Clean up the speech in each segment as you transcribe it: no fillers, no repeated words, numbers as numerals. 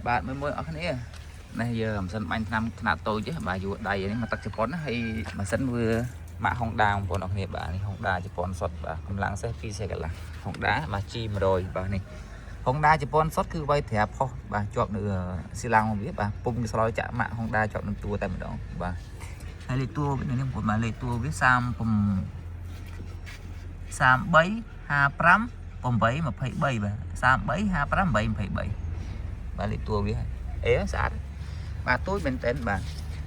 បាទមួយមួយអស់គ្នានេះយើងម៉ាស៊ីនបាញ់ថ្នាំខ្នាតតូចទេបាទយួរដៃនេះមកទឹកជប៉ុនណាហើយម៉ាស៊ីនវាម៉ាក Honda បងប្អូនអរគ្នាបាទនេះ Honda ជប៉ុនសុទ្ធបាទកម្លាំងសេះ2សេកន្លះ Honda បាទ G100 បាទនេះ Honda ជប៉ុនសុទ្ធគឺវាយត្រាផុសបាទជាប់នៅស៊ីឡាំងរបស់វាបាទពុំស្លោយចាក់ម៉ាក Honda ជាប់នឹងតួតែម្ដងបាទហើយលេខតួនេះបងប្អូនបាទលេខតួវា30 33 55 8 23បាទ33 55 8 23បាទលេខតួវាអេស្អាតបាទទូចមែនតើបាទ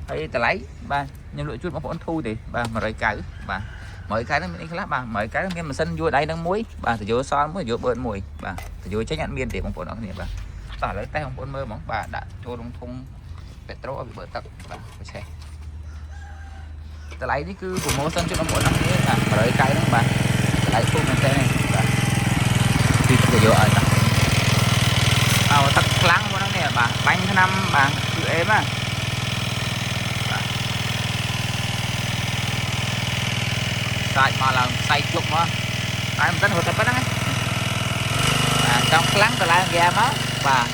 ហើយតម្លៃបាទខ្ញុំលក់ជូនបងប្អូនធូរទេបាទ190បាទ190ហ្នឹងមានអីខ្លះបាទ190មានម៉ាស៊ីនយួរដៃហ្នឹងមួយបាទតយោសល់មួយយោបឺតមួយបាទតយោចេញអត់មានទេបងប្អូនអរគ្នាបាទបាទឥឡូវតេស្តបងប្អូនមើលហ្មងបាទដាក់ចូលក្នុងធុងពេត្រូឲ្យវាបឺតទឹកបាទបច្ឆេះតម្លៃនេះគឺ promotion ជូនបងប្អូនអរគ្នាបាទ190ហ្នឹងបាទតម្លៃធូរមែនតើបាទពីទឹកយោឲ្យតាអោទឹកខ្លាំងបងនេះបាទបាញ់ថ្នាំបាទគឺអេមណាបាទសាច់មកឡើងផ្សៃជុកមកតែមិនដឹងរត់តែប៉ុណ្្នឹងបាទចង់ខ្លាំងទៅឡើងហ្គាមកបាទ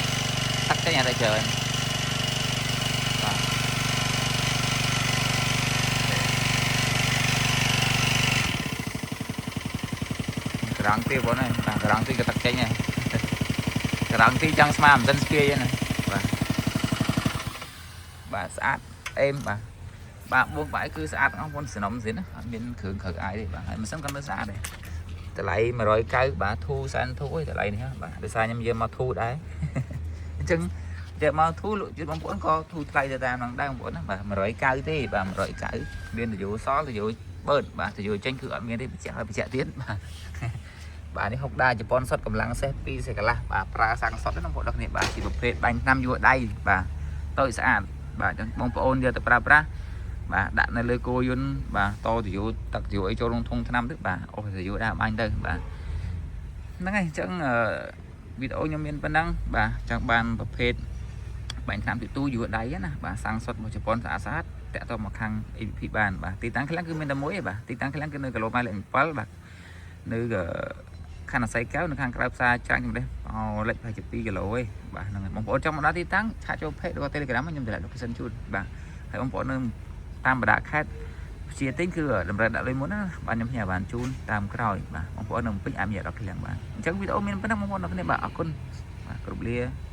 ទឹកចេញអត់ច្រើនបាទក្រងទីបងនេះបាទក្រងទីក៏ទឹកចេញដែរក្រងទីចង់ស្មាមិនសិនស្ពាយណាបាទបាទស្អាតអេមបាទបាទបួងបាយគឺស្អាតបងប្អូនសំណុំសិនណាអត់មានគ្រឿងក្រៅអាយទេបាទហើយមិនសិនក៏នៅស្អាតដែរតម្លៃ190បាទធូសែនធូអីតម្លៃនេះបាទដោយសារខ្ញុំយកមកធូដែរអញ្ចឹងយកមកធូលក់ជូនបងប្អូនក៏ធូថ្លៃទៅតាមហ្នឹងដែរបងប្អូនណាបាទ190ទេបាទ190មានតយោសល់តយោបឺតបាទតយោចេញគឺអត់មានទេបញ្ជាក់ឲ្យបញ្ជាក់ទៀតបាទបាទនេះ Honda ជប៉ុនសុទ្ធកម្លាំងសេះ2សេកន្លះបាទប្រើសាំងសុទ្ធណាបងប្អូនគ្នាបាទជាប្រភេទបាញ់ថ្នាំយួរដៃបាទតូចស្អាតបាទអញ្ចឹងបងប្អូនយកទៅប្រើប្រាស់បាទដាក់នៅលើគោយន្តបាទតតយោទឹកយោអីចូលក្នុងធុងថ្នាំទៅបាទអូសតយោដាក់បាញ់ទៅបាទហ្នឹងហើយអញ្ចឹងវីដេអូខ្ញុំមានប៉ុណ្ណឹងបាទចង់បានប្រភេទបាញ់ថ្នាំទីទូយួរដៃណាបាទសាំងសុទ្ធមកជប៉ុនស្អាតស្អាតតាក់ទងមកខាង APP បានបាទទីតាំងខ្លះគឺមានតែមួយឯងបាទទីតាំងខ្លះគឺនៅគីឡូម៉ែត្រលេខ7បាទនៅខណ្ឌអស័យកែវនៅខាងក្រៅផ្សារច្រាំងចម្រេះអូលេខប្រហែលជា2គីឡូឯងបាទហ្នឹងហើយបងប្អូនចង់មកដល់ទីតាំង chat ចូល page ឬក៏ Telegram ខ្ញុំតម្លាក់ location ជូនបាទហើយបងប្អូននៅតាមបណ្ដាខេត្តជាទិញគឺតម្រូវដាក់លុយមុនណាបាទខ្ញុំផ្ញើបានជូនតាមក្រោយបាទបងប្អូននៅពេញអាចមានដល់ឃ្លាំងបាទអញ្ចឹងវីដេអូមានប៉ុណ្ណឹងបងប្អូនអរគ្នាបាទអរគុណបាទគ្រប់លា។